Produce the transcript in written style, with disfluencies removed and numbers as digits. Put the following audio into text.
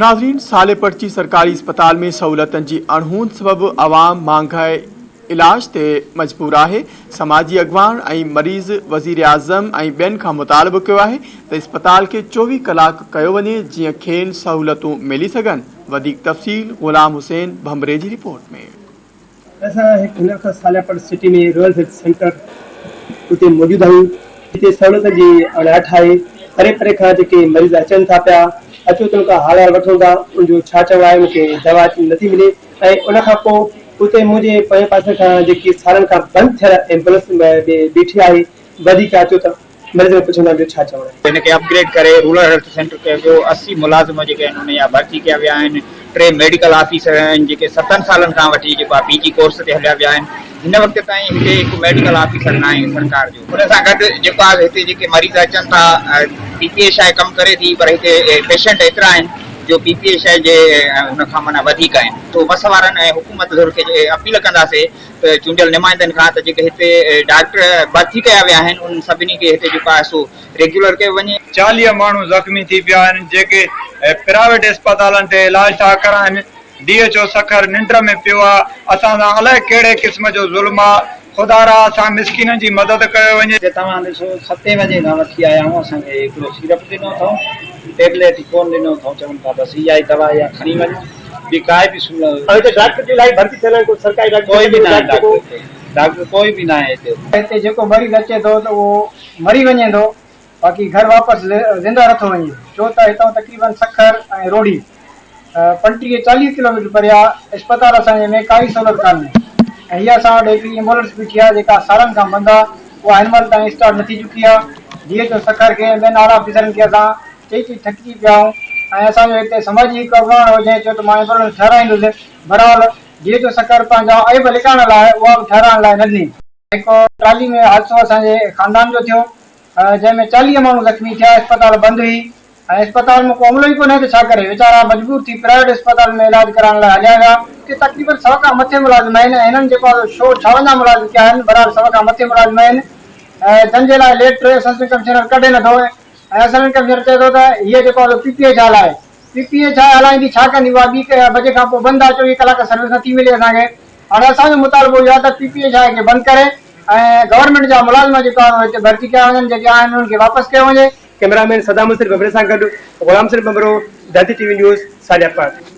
ناظرين صالح پرچي سرڪاري اسپتال ۾ سهولتن جي اڻهوند سبب عوام مهانگائي علاج تي مجبور آهي، سماجي اڳواڻ ۽ مريض وزيراعظم ۽ ٻين کان مطالبو ڪيو آهي ته اسپتال کي 24 ڪلاڪ ڪيو وڃي جيئن کين سهولتون ملي سگهن، وڌيڪ تفصيل غلام حسين ڀنڀري جي رپورٽ ۾. اسان هن وقت Saleh Pat city ۾ rural health centre اتي موجود آهيون جتي سهولتن جي اڻاٺ آهي پري پري کان جيڪي مريض اچن ٿا پيا اچو ته ان کان حال احوال وٺون ٿا ان جو ڇا چوڻ آهي ان کي دوا نٿي ملي ۽ ان کان پوء اتي منهنجي پوئين پاسي کان جيڪي سالن کان بند ٿيل ايمبولنس به بيٺي آهي وڌيڪ اچو ته مريضن کان پڇون ٿا ان جو ڇا چوڻ آهي. ان کي اپ گريڊ ڪري رورل هيلٿ سينٽر ڪيو ويو، 80 ملازم جيڪي آهن ان جا ڀرتي ڪيا ويا آهن، ٽي ميڊيڪل آفيسر آهن جيڪي ستن سالن کان وٺي جيڪو آهي پي جي ڪورس تي هليا ويا آهن، هن وقت تائين هتي هڪ ميڊيڪل آفيسر ناهي سرڪار جو. ان سان گڏ جيڪو آهي هتي جيڪي مريض اچن ٿا پي پي ايش I ڪم ڪري ٿي پر هتي پيشنٽ ايترا آهن جو پي پي ايش I جي ان کان معنيٰ وڌيڪ آهن سو وس وارن ۽ حڪومت ڌر کي اپيل ڪنداسي ته چونڊيل نمائندن کان ته جيڪي هتي ڊاڪٽر ڀرتي ڪيا ويا آهن انهن سڀني کي هتي جيڪو آهي سو ريگيولر ڪيو وڃي. 40 ماڻهو زخمي ٿي پيا آهن جيڪي پرائيويٽ اسپتالن تي علاج ٿا ڪرائن ڊي ايڇ او سکر ننڊ ۾ پيو آ اسان سان الائي ڪهڙي قسم جو ظلم آ خدارا اسان مسڪينن جي مدد ڪيو وڃي. هتي توهان ڏسو ستين وڄي کان وٺي آيا آهيون اسان کي هڪڙو سيرپ ڏنو اٿئون ٽيبليٽ ڪون ڏنو اٿئون چون ٿا بس اها ئي دوا اها کڻي وڃو ٻي ڪائي به سهولت هتي ڊاڪٽر جي الاهي ڀرتي ٿيل آهن ڪو سرڪاري ڊاڪٽر ڪوئي به ناهي ڊاڪٽر هتي ڊاڪٽر ڪوئي به ناهي هتي. هتي جيڪو مريض اچي ٿو ته اهو مري وڃي ٿو باقي گهر واپس زنده نٿو وڃي ڇو ته هتان تقريبن سکر ۽ روهڙي 35 40 ڪلوميٽر پري آ اسپتال اسان جي ۾ ڪائي سهولت ڪانهي ۽ هي اسان وٽ هڪڙي ايمبولنس بيٺي آ جيڪا سالن کان بند آ اها هن مهل تائين اسٽارٽ نه ٿي چڪي آ ڊي ايڇ او سکر کي ۽ ٻين اعليٰ آفيسرن کي اسان چئي چئي ٿڪجي پيا آهيون ۽ اسان جو هتي سماجي هڪ اڳواڻ هو جنهن چيو ته مان ايمبولنس ٺهرائيندس بهرحال ڊي ايڇ او سکر پنهنجا عيب لڪائڻ لاء اها به ٺهرائڻ لاء نه ڏني. هڪ ٽرالي ۾ حادثو اسان جي خاندان جو ٿيو جنهن ۾ 40 ماڻهو زخمي ٿيا اسپتال بند هئي ۽ اسپتال ۾ ڪو عملو ئي ڪونهي ته ڇا ڪري ويچارا مجبور ٿي پرائيويٽ اسپتالن ۾ علاج ڪرائڻ لاء هليا ويا اتي تقريبن سئو کان مٿي ملازم آهن ۽ هنن جيڪو آهي سو 56 ملازم ڪيا آهن بهرحال سئو کان مٿي ملازم آهن ۽ جن جي لاء ليٽر اسسٽنٽ ڪمشنر ڪڍي نٿو ۽ اسسٽنٽ ڪمشنر چئي ٿو ته هيء جيڪو آهي سو پي پي ايڇ هال آهي پي پي اي ڇا هلائيندي ڇا ڪندي اها ٻي بجي کان پوء بند آ 24 ڪلاڪ سروس نٿي ملي اسان کي هاڻي اسان جو مطالبو اهو آهي ته پي پي اي ڇا کي بند ڪري ۽ گورنمينٽ جا ملازم جيڪا آهن اهي هتي ڀرتي ڪيا وڃن جيڪي آهن انهن کي واپس ڪيو وڃي. ڪئميرا مين صدام حسين ڀنڀري سان گڏ Ghulam Hussain Bhanbhro, Dharti T V news, Saleh Pat.